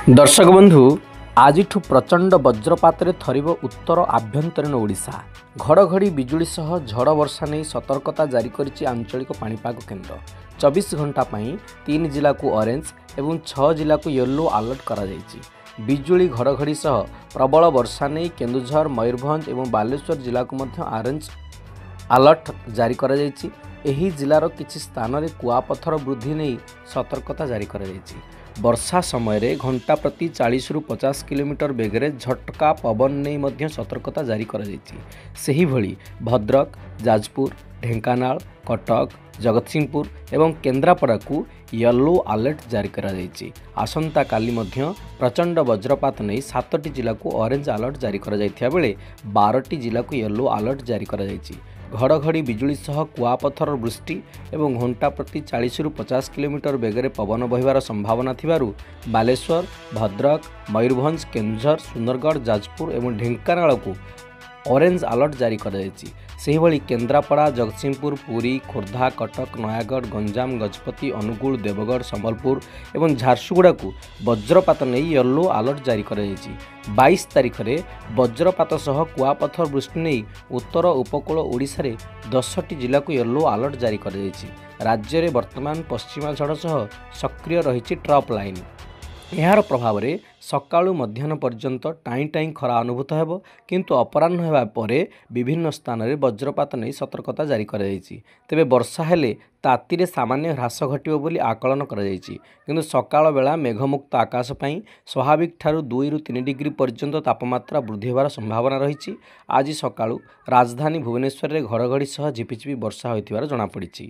ଦର୍ଶକ ବନ୍ଧୁ, ଆଜିଠୁ ପ୍ରଚଣ୍ଡ ବଜ୍ରପାତରେ ଥରିବ ଉତ୍ତର ଆଭ୍ୟନ୍ତରୀଣ ଓଡ଼ିଶା। ଘଡ଼ଘଡ଼ି ବିଜୁଳି ସହ ଝଡ଼ ବର୍ଷା ନେଇ ସତର୍କତା ଜାରି କରିଛି ଆଞ୍ଚଳିକ ପାଣିପାଗ କେନ୍ଦ୍ର। 24 ଘଣ୍ଟା ପାଇଁ 3 ଜିଲ୍ଲାକୁ ଅରେଞ୍ଜ ଏବଂ 6 ଜିଲ୍ଲାକୁ ୟେଲୋ ଆଲର୍ଟ କରାଯାଇଛି। ବିଜୁଳି ଘଡ଼ଘଡ଼ି ସହ ପ୍ରବଳ ବର୍ଷା ନେଇ କେନ୍ଦୁଝର, ମୟୂରଭଞ୍ଜ ଏବଂ ବାଲେଶ୍ୱର ଜିଲ୍ଲାକୁ ମଧ୍ୟ ଅରେଞ୍ଜ ଆଲର୍ଟ ଜାରି କରାଯାଇଛି। ଏହି ଜିଲ୍ଲାର କିଛି ସ୍ଥାନରେ କୁଆପଥର ବୃଦ୍ଧି ନେଇ ସତର୍କତା ଜାରି କରାଯାଇଛି। ବର୍ଷା ସମୟରେ ଘଣ୍ଟା ପ୍ରତି 40ରୁ 50 କିଲୋମିଟର ବେଗରେ ଝଟକା ପବନ ନେଇ ମଧ୍ୟ ସତର୍କତା ଜାରି କରାଯାଇଛି। ସେହିଭଳି ଭଦ୍ରକ, ଯାଜପୁର, ଢେଙ୍କାନାଳ, କଟକ, ଜଗତସିଂହପୁର ଏବଂ କେନ୍ଦ୍ରାପଡ଼ାକୁ ୟେଲୋ ଆଲର୍ଟ ଜାରି କରାଯାଇଛି। ଆସନ୍ତାକାଲି ମଧ୍ୟ ପ୍ରଚଣ୍ଡ ବଜ୍ରପାତ ନେଇ 7ଟି ଜିଲ୍ଲାକୁ ଅରେଞ୍ଜ ଆଲର୍ଟ ଜାରି କରାଯାଇଥିବା ବେଳେ 12ଟି ଜିଲ୍ଲାକୁ ୟେଲୋ ଆଲର୍ଟ ଜାରି କରାଯାଇଛି। ଘଡ଼ଘଡ଼ି ବିଜୁଳି ସହ କୁଆପଥର ବୃଷ୍ଟି ଏବଂ ଘଣ୍ଟା ପ୍ରତି 40ରୁ 50 କିଲୋମିଟର ବେଗରେ ପବନ ବହିବାର ସମ୍ଭାବନା ଥିବାରୁ ବାଲେଶ୍ୱର, ଭଦ୍ରକ, ମୟୂରଭଞ୍ଜ, କେନ୍ଦୁଝର, ସୁନ୍ଦରଗଡ଼, ଯାଜପୁର ଏବଂ ଢେଙ୍କାନାଳକୁ ଅରେଞ୍ଜ ଆଲର୍ଟ ଜାରି କରାଯାଇଛି। ସେହିଭଳି କେନ୍ଦ୍ରାପଡ଼ା, ଜଗତସିଂହପୁର, ପୁରୀ, ଖୋର୍ଦ୍ଧା, କଟକ, ନୟାଗଡ଼, ଗଞ୍ଜାମ, ଗଜପତି, ଅନୁଗୁଳ, ଦେବଗଡ଼, ସମ୍ବଲପୁର ଏବଂ ଝାରସୁଗୁଡ଼ାକୁ ବଜ୍ରପାତ ନେଇ ୟେଲୋ ଆଲର୍ଟ ଜାରି କରାଯାଇଛି। 22 ତାରିଖରେ ବଜ୍ରପାତ ସହ କୁଆପଥର ବୃଷ୍ଟି ନେଇ ଉତ୍ତର ଉପକୂଳ ଓଡ଼ିଶାରେ 10ଟି ଜିଲ୍ଲାକୁ ୟେଲୋ ଆଲର୍ଟ ଜାରି କରାଯାଇଛି। ରାଜ୍ୟରେ ବର୍ତ୍ତମାନ ପଶ୍ଚିମା ଝଡ଼ ସହ ସକ୍ରିୟ ରହିଛି ଟ୍ରପ୍ ଲାଇନ୍। ଏହାର ପ୍ରଭାବରେ ସକାଳୁ ମଧ୍ୟାହ୍ନ ପର୍ଯ୍ୟନ୍ତ ଟାଇଁ ଟାଇଁ ଖରା ଅନୁଭୂତ ହେବ, କିନ୍ତୁ ଅପରାହ୍ନ ହେବା ପରେ ବିଭିନ୍ନ ସ୍ଥାନରେ ବଜ୍ରପାତ ନେଇ ସତର୍କତା ଜାରି କରାଯାଇଛି। ତେବେ ବର୍ଷା ହେଲେ ତାତିରେ ସାମାନ୍ୟ ହ୍ରାସ ଘଟିବ ବୋଲି ଆକଳନ କରାଯାଇଛି। କିନ୍ତୁ ସକାଳ ବେଳା ମେଘମୁକ୍ତ ଆକାଶ ପାଇଁ ସ୍ୱାଭାବିକ ଠାରୁ 2ରୁ 3 ଡିଗ୍ରୀ ପର୍ଯ୍ୟନ୍ତ ତାପମାତ୍ରା ବୃଦ୍ଧି ହେବାର ସମ୍ଭାବନା ରହିଛି। ଆଜି ସକାଳୁ ରାଜଧାନୀ ଭୁବନେଶ୍ୱରରେ ଘଡ଼ଘଡ଼ି ସହ ଝିପିଝିପି ବର୍ଷା ହୋଇଥିବାର ଜଣାପଡ଼ିଛି।